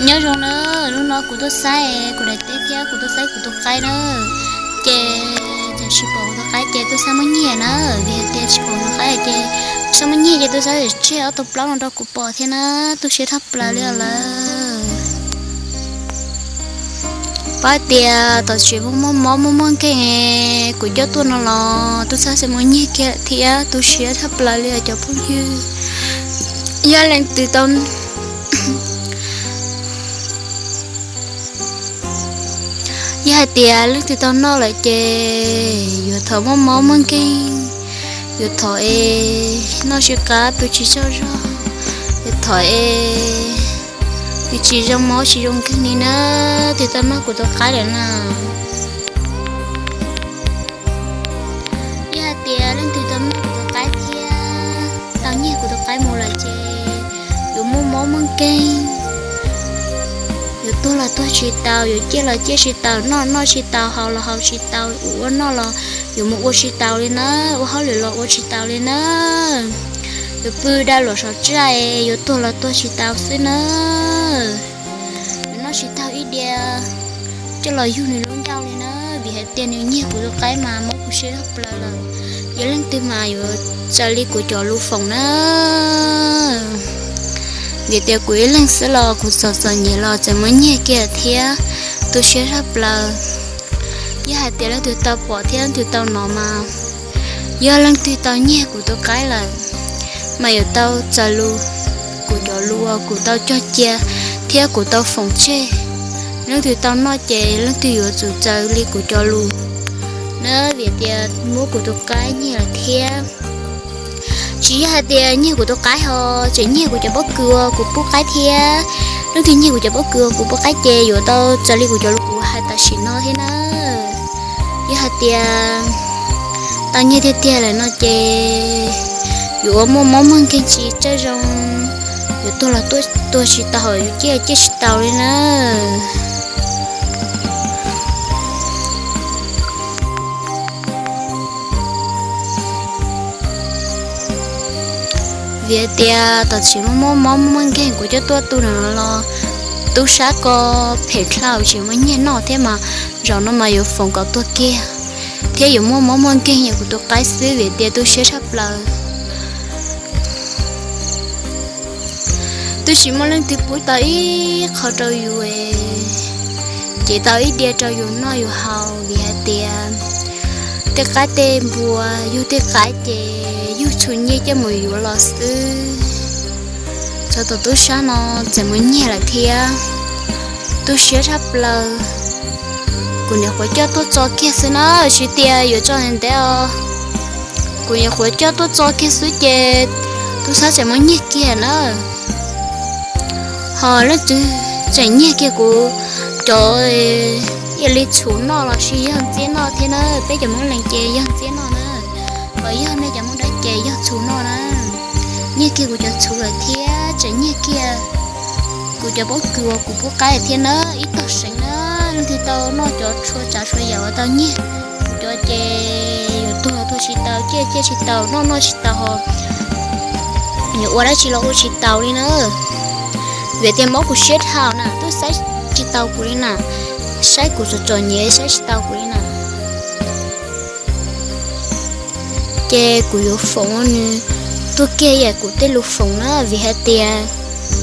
Nyob zoo na, hnub no kuv tuaj saib kuv daim teb thiab kuv tuaj saib kuv tus qaib na. Ces tseem tsis pom kuv tus qaib ces tuaj saib muab nyiag na, vim hais tias tsis pom kuv tus qaib ces tuaj saib muab nyiag ces tuaj saib tseg ob tug plaub no rau kuv pom thiab na, tu siab tshaj plaws li lawm. Pab tias tom tsev muaj mob muaj muaj nkeeg, kuv coj tuaj no los tuaj saib xwb muab nyiag kiag thiab, tu siab tshaj plaws li cov phooj ywg. Yog leej twg tau, yog hais tias leej twg tau noj lawm ces yuav thov muaj mob muaj nkeeg, yuav thov es noj sib qab pw tsis tsaug zog, yuav thov es nws tsis zoo mob tsis zoo nkeeg li na, twg tau noj kuv tus qaib lawm na. Yog hais tias leej twg tau noj kuv tus qaib thiab tau nyiag kuv tus qaib mus lawm ces yuav muaj mob muaj nkeeg, yuav tuag los tuag tsis tau, yuav ciaj los ciaj tsis tau, noj los noj tsis tau, haus los haus tsis tau, ua noj los yuav mus ua tsis taus li na, ua hauj lwm los ua tsis taus li na. Yuav pw dai luam saum tsaj, yuav tuag los tuag tsis tau xwb na. Yuav noj tsis tau ib diav coj los yug nws lub ncauj li na, vim hais tias nws nyiag kuv tus qaib mas mob kuv siab tshaj plaws lawm. Yog leej twg mas yuav raws li kuv cov lus foom na. Vim tias kuv ib leeg xwb los kuv txom txom nyem los tseem muab nyiag kiag thiab, tu siab tshaj plaws. Yog hais tias leej twg tau pom thiab leej twg tau hnov mas, yog leej twg tau nyiag kuv tus qaib lawm mas yuav tau raws li kuv cov lus uas kuv tau cog cia thiab kuv tau foom tseg. Leej twg tau noj ces leej twg yuav tsum raws li kuv cov lus na, vim tias muab kuv tus qaib nyiag lawm thiab. Tsis yog hais tias nyiag kuv tus qaib ho tseem nyiag kuv cov pob kws uas kuv pub qaib thiab. Leej twg nyiag kuv cov pob kws uas kuv pub qaib ces yuav tau raws li kuv cov lus kuv hais tam sim no thiab na. Yog hais tias tau nyiag tiag tiag lawm no ces yuav ua muaj mob muaj nkeeg tsis tsaug zoo, yuav tuag los tuag tsis tau, yuav ciaj ciaj tsis tau li na. Vim tias tom tsev muaj mob muaj nkeeg, kuv coj tuaj tu no los tub sab ko phem dlhau tsis muaj nyiag noj thiab mas, zaum no mas yuav foom kom tuag kiag thiab yuav muaj mob muaj nkeeg yog kuv tus qaib xwb, vim tias tu siab tshaj plaws. Twb tsis muaj leej twg pub tau ib qho rau yus, ces tau ib diav rau yus noj yus haus, vim hais tias tej qaib tej npua yug tej qaib ces yug txhua nyiaj coj mus yuav los xwb. Txog tus tub sab no txawm muab nyiag lawm thiab, tu siab tshaj plaws. Kuv nyuam qhuav coj tuaj tso kiag xwb na, tsis tias yuav tso ntev os. Kuv nyuam qhuav coj tuaj tso kiag xwb ces tub sab tseem muab nyiag kiag na. Ho leej twg tseem nyiag kiag kuv cov ib yam li txhuv noj los sis yog ntxiab noj thiab na, peb cov Hmoob Lees ces yog ntxiab noj na, ho yog nej cov Hmoob Dawb ces yog txhuv noj na. Nyiag kiag kuv cov txhuv lawm thiab tseem nyiag kiag kuv cov pob kws uas kuv pub qaib thiab na, ib tog seev na. Leej twg tau noj cov tshua tsav tshua yam uas tau nyiag kuv cov ces yuav tuag tuag tsis tau, ciaj ciaj tsis tau, noj noj tsis tau, ho yuav ua dab tsi los ua tsis tau li na. Vim tias mob kuv siab dhau na, twb saib tsis tau kuv li na, saib kuv txom txom nyem saib tsis tau kuv li na. Ces kuv yuav foom nws tuag kiag yam kuv tej lus foom na, vim hais tias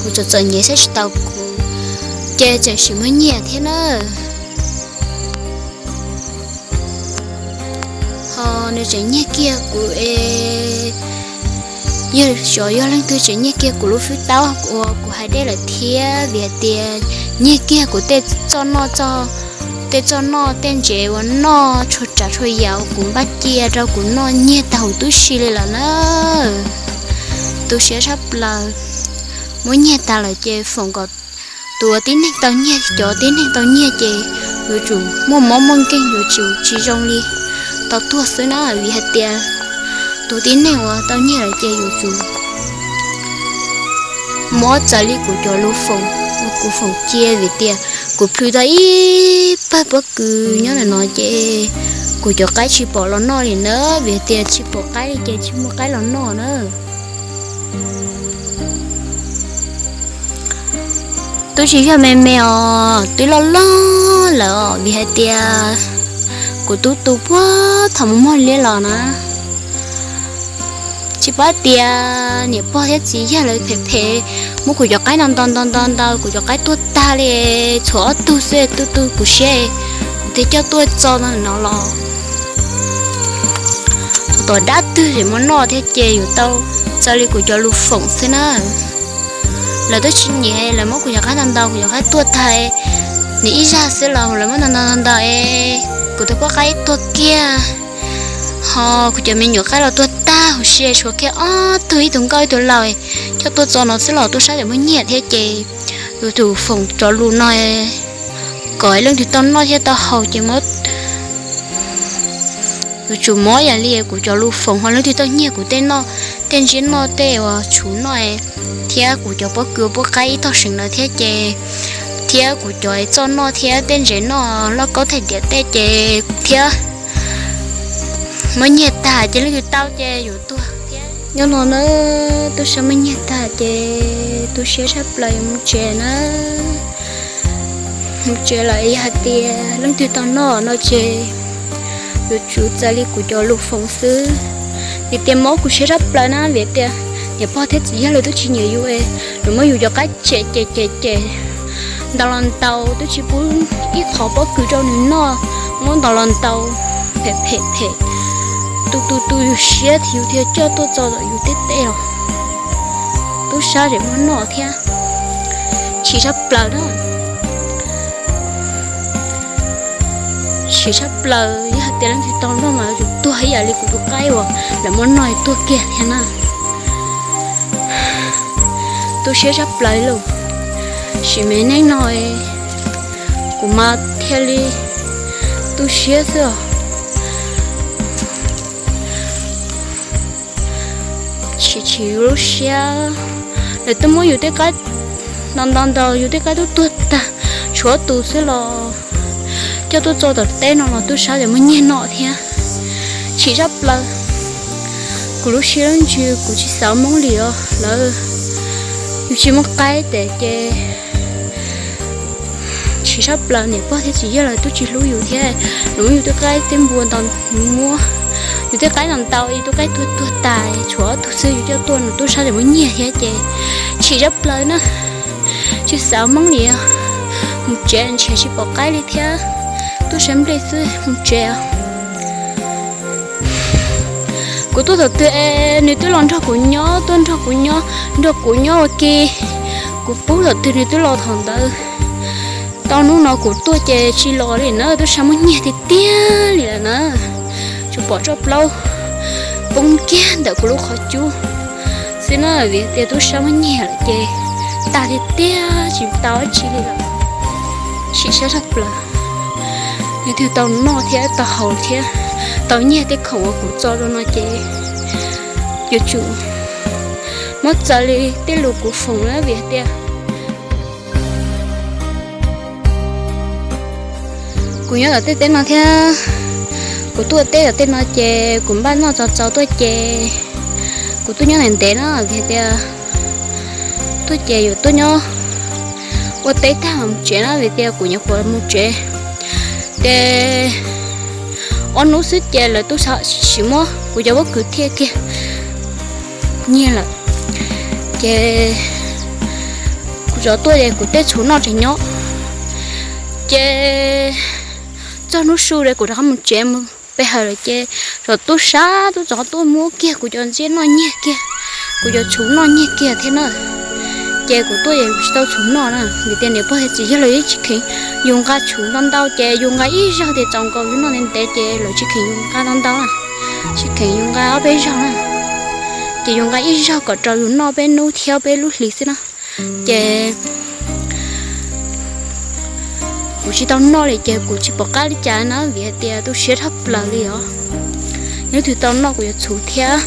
kuv txom txom nyem saib tsis tau kuv, ces tseem sim muab nyiag thiab na. Ho nws tseem nyiag kiag kuv es, yog xyov yog leej twg tseem nyiag kiag kuv lub fwj taub uas kuv hais dej lawm thiab, vim hais tias nyiag kiag kuv tej txoj noj, tej txoj noj tej ntsev uas noj tshua tsav tshua yam uas kuv npaj cia rau kuv noj nyiag tag huv tib si li lawm na. Tu siab tshaj plaws, muab nyiag tas lawm ces foom kom tus uas tib neeg tau nyiag, cov tib neeg tau nyiag ces yuav tsum muaj mob muaj nkeeg, yuav tsum tsis zoo li tau tuag xwb na, vim hais tias tus tib neeg uas tau nyiag lawm ces yuav tsum mob raws li kuv cov lus foom uas kuv foom cia, vim tias kuv plhws tau ib pawg pob kws nyob ntawm no ces kuv cov qaib tsis pom los noj li na, vim tias tsis pom qaib li ces tsis muaj qaib los noj na. Tub tsis yog me me os, twb loj loj lawm os, vim hais tias kuv tub tu puag thaum mus muag liab los na. Tsis paub tias niam pog thiab txiv yawg lawv phem phem, muab kuv cov qaib ntaus ntaus ntaus ntaus ntaus, kuv cov qaib tuag tag li, tshuav ob tug xwb, tu tu kuv siab, kuv thiaj coj tuaj txo no los. Tus tom dab twg es muab noj thiab ces yus tau txawv li kuv cov lus foom xwb na. Lawv twb tsis nyiam, lawv muab kuv cov qaib ntaus ntaus, kuv cov qaib tuag tag, nws ib zaj xwb los lawv muab ntaus ntaus ntaus ntaus es kuv tus poj qaib tuag kiag, ho kuv cov me nyuam qaib los tuag tag huv si, tshuav kiag ob tug, ib tug nkauj ib tug laus, coj tuaj txo no xwb los tub sab tseem muaj nyiaj thiab ces yus tus foom cov lus no kom leej twg tau noj thiab tau haus ces muab yuav tsum mob ib yam li kuv cov lus foom, ho leej twg tau nyiag kuv tej noj, tej ntsiab noj, tej uas tshuv noj, thiab kuv cov pob kws pob qaib ib tog seem lawm thiab ces, thiab kuv cov txoj noj thiab tej ntses noj, lauj kaub thaij diav tej ces thiab muab nyiag tag ces leej twg tau ces yuav tuag thiab. Nyob no na, tub sab muab nyiag tag ces tu siab tshaj plaws, yuav mus tsev na. Mus tsev lawm, yog hais tias leej twg tau noj no ces yuav tsum txawv li kuv cov lus foom xwb. Vim tias mob kuv siab tshaj plaws na, vim tias niam pog thiab txiv yawg lawv twb tsis nyiam yus, lawv muab yus cov qaib tshem cem cem cem, ntaus los ntaus, twb tsis pub ib qho pob kws rau nws noj, muab ntaus los ntaus, phem phem phem, tu tu tu yus siab thiab yus thiaj coj tuaj txo tom yus tej teb los tub sab tseem muab noj thiab. Chim tshaj plaws na. Chim tshaj plaws, yog hais tias leej twg tau noj mas yuav tsum tuag ib yam li kuv tus qaib uas lawv muab noj tuag kiag thiab na. Tu siab tshaj plaws li lauj. Sim me neej no kuv mas thiaj li tu siab xwb os. Chim chim yus lub siab, lawv twb muab yus tej qaib ntaus ntaus ntaus, yus tej qaib twb tuag tag, tshuav tus xwb los coj tuaj txo tom teb no los tub sab tseem muab nyiag noj thiab. Chim tshaj plaws. Kuv lub siab lub ntsws kuv tsis xav moob li os lawm. Yus tsis muaj qaib tes ces chim tshaj plaws, niam pog thiab txiv yawg lawv twb tsis hlub yus thiab, lawv muab yus tej qaib tej npua ntaus, muab yus tej qaib ntaus ntaus, yus tej qaib tuag tuag tas, tshuav ob tug xwb yus coj tuaj no tub sab tseem muab nyiag thiab ces chim tshaj plaws na. Tsis xav moob li, mus tsev ntshe tsis pom qaib li thiab, tub sab nplej xwb mus tsev. Kuv tuaj thaum twg es nws twb los nrog kuv nyob, tuaj nrog kuv nyob, nrog kuv nyob ua ke. Kuv pub thaum twg nws twb los thaum ntawd. Tau hnub no kuv tuaj ces tsis los li na, tub sab muab nyiag tiag tiag li lawm na. Tsuas pom tsob plaub poob kiag ntawm kuv lub qhov cub xwb na, vim tias tub sab muab nyiag lawm ces tag tiag tiag tsis tau dab tsi li lawm. Chim siab tshaj plaws. Yog twg tau noj thiab tau haus thiab tau nyiag tej khoom uas kuv txo rau no ces yuav tsum muab txawv li tej lus kuv foom na, vim tias kuv nyob tom tej teb no thiab, kuv tuaj teb tom tej no ces kuv npaj noj txaus txaus tuaj ces kuv tuaj nyob ntev ntev na, vim tias tuaj ces yuav tuaj nyob ua teb tag mus tsev na, vim tias kuv nyuam qhuav mus tsev ces ob hnub xwb ces lawv tub sab sim muab kuv cov pob kws thiaj kiag nyiag lawm. Ces kuv rov tuaj ces kuv tej tshuv noj tseem nyob. Ces txog hnub su es kuv rov qab mus tsev mus pe hawm lawm ces rov tub sab tub rov qab tuaj muab kiag kuv cov ntsiab noj nyiag kiag, kuv cov tshuv noj nyiag kiag thiab na. Ces kuv tuaj es kuv tsis tau tshuv noj na, vim tias niam pog thiab txiv yawg lawv yeej tsis kheev yus nqa tshuv ntau ntau ces yus nqa ib zaug tias txaus nkaus yus noj ntev ntev ces lawv tsis kheev yus nqa ntau ntau na, tsis kheev yus nqa ob peb zaug na. Ces yus nqa ib zaug kom rau yus noj peb hnub thiab peb lub hlis xwb na. Ces kuv tsis tau noj li ces kuv tsis pom qab li cas na, vim hais tias tu siab tshaj plaws li os. Yog leej twg tau noj kuv cov tshuv thiab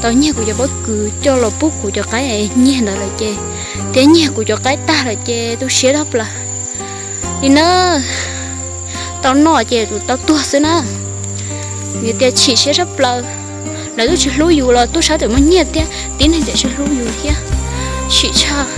tau nyiag kuv cov pob kws coj los pub kuv cov qaib nyiag ntawd lawm ces, thiab nyiag kuv cov qaib tag lawm ces tu siab tshaj plaws li na. Tau noj ces kuv tau tuag xwb na. Vim tias chim siab tshaj plaws, lawv twb tsis hlub yus los tub sab tseem muab nyiag thiab, tib neeg tseem tsis hlub yus thiab, chim tshaj.